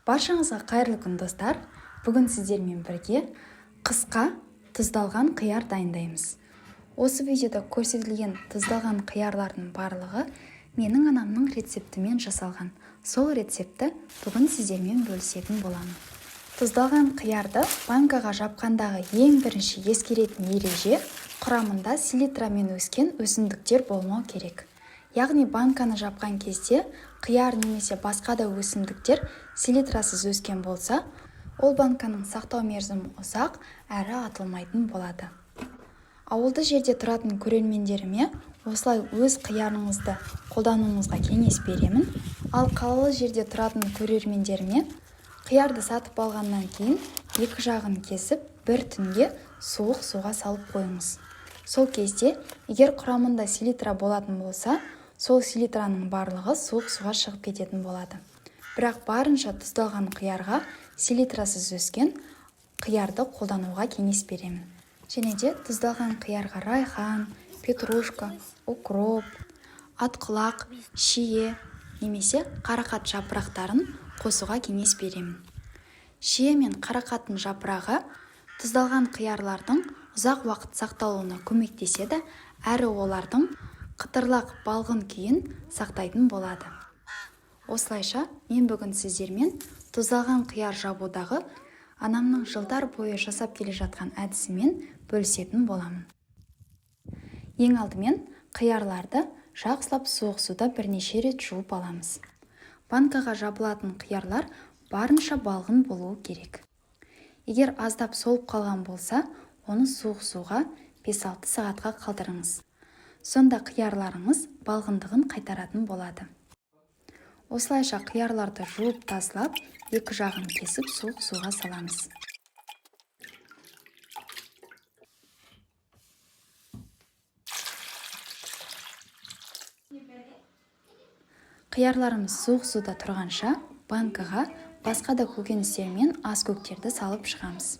Баршаңызға қайырлы күн, достар! Бүгін сіздермен бірге қысқа тұздалған қияр дайындаймыз. Осы видеода көрсетілген тұздалған қиярлардың барлығы менің анамның рецептімен жасалған. Сол рецептті бүгін сіздермен бөлісетін боламын. Тұздалған қиярды банкаға жапқандағы ең бірінші ескеретін ереже: құрамында селитрамен өскен өсімдіктер болмау керек. Яғни банканы жапқан кезде қияр немесе басқа да өсімдіктер селитрасыз өскен болса, ол банканың сақтау мерзімі ұзақ әрі атылмайтын болады. Ауылды жерде тұратын көрермендеріме осылай өз қиярыңызды қолдануыңызға кеңес беремін. Ал қалалы жерде тұратын көрермендеріме қиярды сатып алғаннан кейін екі жағын кесіп, бір түнге суық суға салып қойыңыз. Сол кезде егер құрамында селитра болатын болса, сол селитраның барлығы суық суға шығып кететін болады. Бірақ барынша тұздалған қиярға селитрасыз өскен қиярды қолдануға кеңес беремін. Және де тұздалған қиярға райхан, петрушка, укроп, атқұлақ, шие немесе қарақат жапырақтарын қосуға кеңес беремін. Шие мен қарақаттың жапырағы тұздалған қиярлардың ұзақ уақыт сақталуына көмектеседі әрі олардың қытырлақ балғын күйін сақтайтын болады. Осылайша, мен бүгін сіздермен тұздалған қияр жабудағы анамның жылдар бойы жасап келе жатқан әдісімен бөлісетін боламын. Ең алдымен қиярларды жақсылап суық суда бірнеше рет жуып аламыз. Банкаға жабылатын қиярлар барынша балғын болуы керек. Егер аздап солып қалған болса, оны суық суға 5-6 сағатқа қалдырыңыз. Сонда қиярларыңыз балғындығын қайтаратын болады. Осылайша қиярларды жуып тазалап, екі жағын кесіп, суық суға саламыз. Қиярларымыз суық суда тұрғанша, банкаға басқа да көкөністер мен ас көктерді салып шығамыз.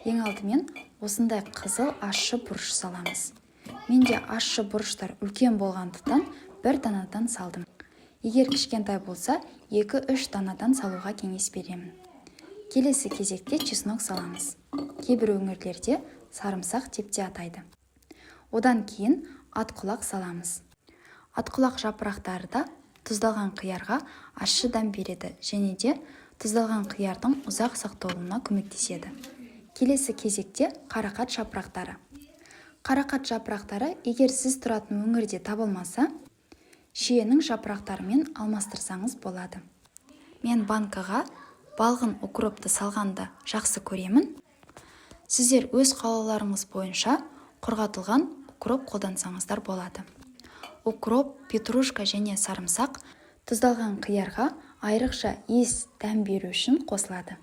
Ең алдымен осындай қызыл ащы бұрыш саламыз. Менде ащы бұрыштар үлкен болғандықтан, бір данадан салдым. Егер кішкентай болса, 2-3 данадан салуға кеңес беремін. Келесі кезекте чеснок саламыз. Кейбір өңірлерде сарымсақ деп те атайды. Одан кейін атқұлақ саламыз. Атқұлақ жапырақтары да тұздалған қиярға ащы дәм береді және де тұздалған қиярдың ұзақ сақталуына көмектеседі. Келесі кезекте қарақат жапырақтары. Қарақат жапырақтары егер сіз тұратын өңірде табылмаса, шиенің жапырақтарымен алмастырсаңыз болады. Мен банкаға балғын укропты салғанды жақсы көремін. Сіздер өз қалауларыңыз бойынша құрғатылған укроп қолдансаңыздар болады. Укроп, петрушка және сарымсақ тұздалған қиярға айрықша иіс, дәм беру үшін қосылады.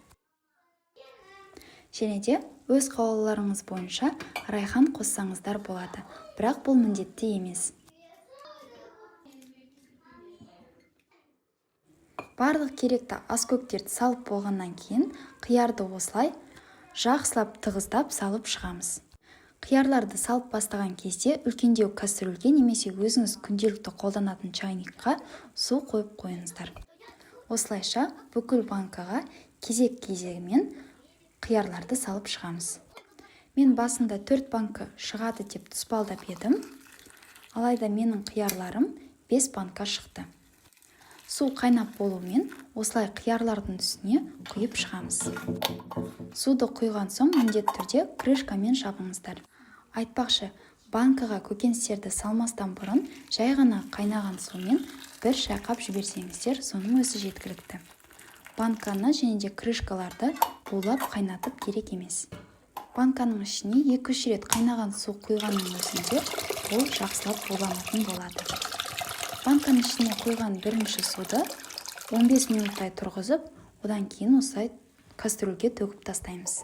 Және де өз қалауларыңыз бойынша райхан қоссаңыздар болады, бірақ бұл міндетті емес. Барлық керекті аскөктерді салып болғаннан кейін қиярды осылай жақсылап тығыздап салып шығамыз. Қиярларды салып бастаған кезде үлкендеу кастрюльге немесе өзіңіз күнделікті қолданатын чайникқа су қойып қойыңыздар. Осылайша бүкіл банкаға кезек-кезегімен қиярларды салып шығамыз. Мен басында 4 банка шығады деп тұспалдап едім. Алайда менің қиярларым 5 банка шықты. Су қайнап болуымен осылай қиярлардың үстіне құйып шығамыз. Суды құйған соң міндетті түрде крышкамен жабыңыздар. Айтпақшы, банкаға көкөністерді салмастан бұрын жай ғана қайнаған сумен бір шайқап жіберсеңіздер, соның өзі жеткілікті. Банканы және де крышкаларды булап қайнатып керек емес. Банканың ішіне 2-3 рет қайнаған су құйғанның өзінде ол жақсылап буланатын болады. Банканың ішіне құйған бірінші суды 15 минуттай тұрғызып, одан кейін осылай кастрюльге төгіп тастаймыз.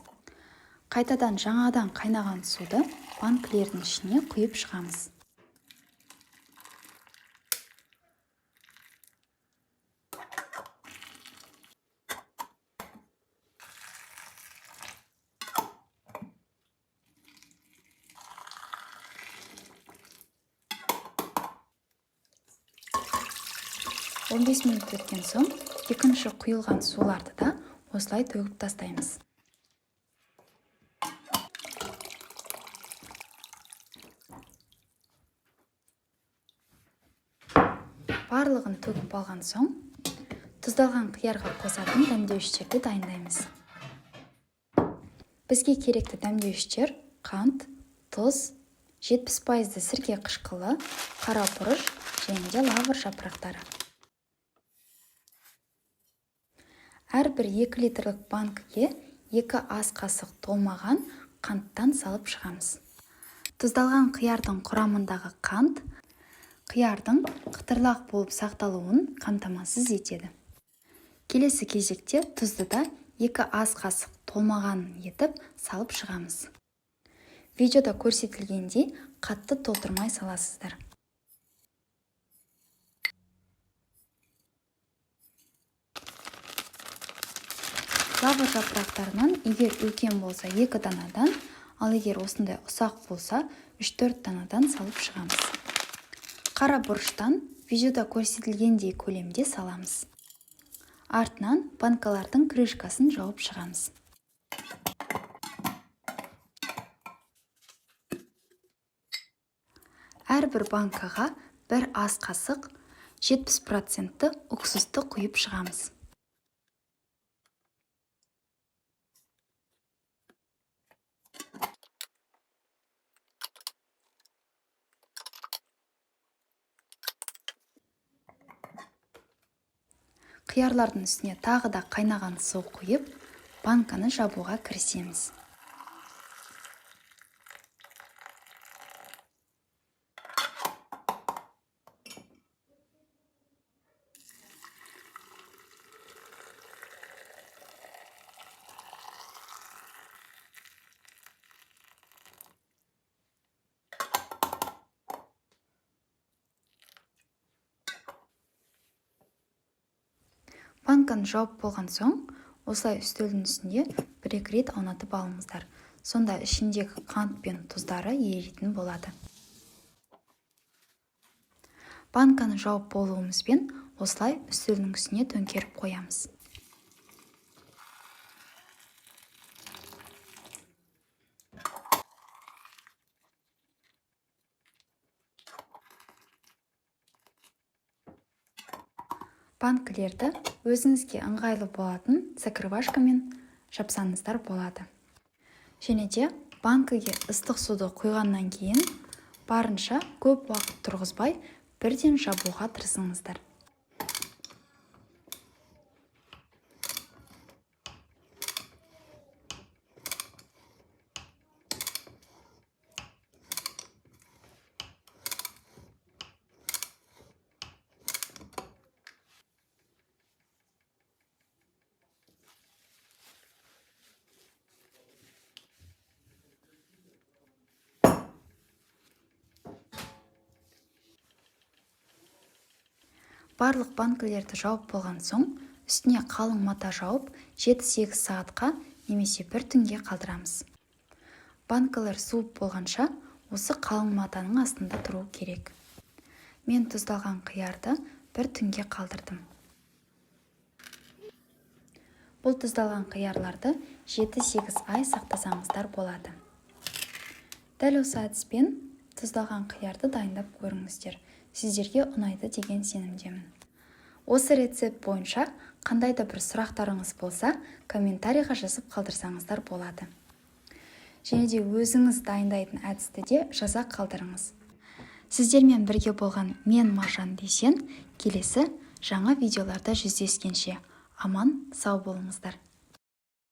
Қайтадан жаңадан қайнаған суды банкілердің ішіне құйып шығамыз. 15 минут өткен соң екінші құйылған суларды да осылай төгіп тастаймыз. Барлығын төгіп алған соң, тұздалған қиярға қосатын дәмдеуіштерді дайындаймыз. Бізге керекті дәмдеуіштер қант, тұз, 70% сірке қышқылы, қара бұрыш және де лавр жапырақтары. Әрбір 2 литрлік банкіге 2 ас қасық толмаған қанттан салып шығамыз. Тұздалған қиярдың құрамындағы қант қиярдың қытырлақ болып сақталуын қамтамасыз етеді. Келесі кезекте тұзды да 2 ас қасық толмаған етіп салып шығамыз. Видеода көрсетілгендей қатты толтырмай саласыздар. Лавр жапырақтарынан егер үлкен болса 2 данадан, ал егер осындай ұсақ болса 3-4 данадан салып шығамыз. Қара бұрыштан видеода көрсетілгендей көлемде саламыз. Артынан банкалардың крышкасын жауып шығамыз. Әрбір банкаға 1 ас қасық 70% уксусты құйып шығамыз. Қиярлардың үстіне тағы да қайнаған су құйып, банканы жабуға кірісеміз. Банканы жауып болған соң, осылай үстелдің үстінде бір-екі рет аунатып алыңыздар. Сонда ішіндегі қант пен тұздары еритін болады. Банканы жауып болуымызбен осылай үстелдің үстіне төңкеріп қоямыз. Банкілерді өзіңізге ыңғайлы болатын закрывашкамен жапсаңыздар болады. Және де банкіге ыстық суды құйғаннан кейін барынша көп уақыт тұрғызбай бірден жабуға тырысыңыздар. Барлық банкілерді жауып болған соң, үстіне қалың мата жауып, 7-8 сағатқа немесе бір түнге қалдырамыз. Банкілер суып болғанша, осы қалың матаның астында тұру керек. Мен тұздалған қиярды бір түнге қалдырдым. Бұл тұздалған қиярларды 7-8 ай сақтасаңыздар болады. Дәл осы әдіспен тұздалған қиярды дайындап көріңіздер. Сіздерге ұнайды деген сенімдемін. Осы рецепт бойынша қандай да бір сұрақтарыңыз болса, комментарийға жазып қалдырсаңыздар болады. Және де өзіңіз дайындайтын әдісті де жаза қалдырыңыз. Сіздермен бірге болған мен Маржан Дүйсен, келесі жаңа видеоларда жүздескенше аман сау болыңыздар.